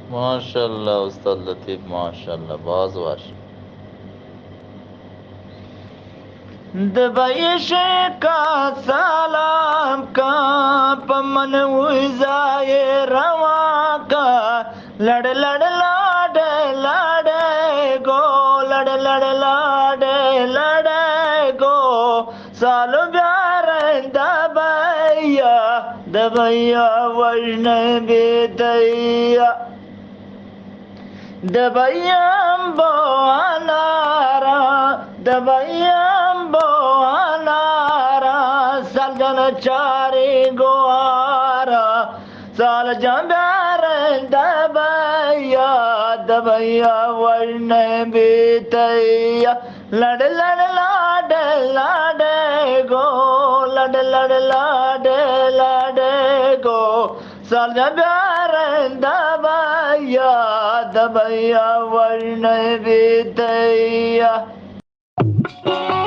ماشاءاللہ استاد لطیف، ماشاءاللہ، باز وش۔ دبئی شیخا سلام کا، پہ من ویزائے روا کا۔ لڑ لڑ لاڑے لاڑے گو، لڑ لڑ لاڑے لاڑے گو، سال بیارن دبئی ءَ، دبئی ءَ وژن بیتئی ءَ۔ دبئی ءَ بو انارا، دبئی ءَ بو انارا، سال جن چاری گوارا۔ سال جن بیارن دبئی ءَ، دبئی ءَ وژن بیتئی ءَ۔ لڑ لڑ لاڑے لاڑے گو، لڑ لڑ لاڑے لاڑے گو، سال جن بیارن دبئی ءَ، دبئی ءَ وژن بیتئی ءَ۔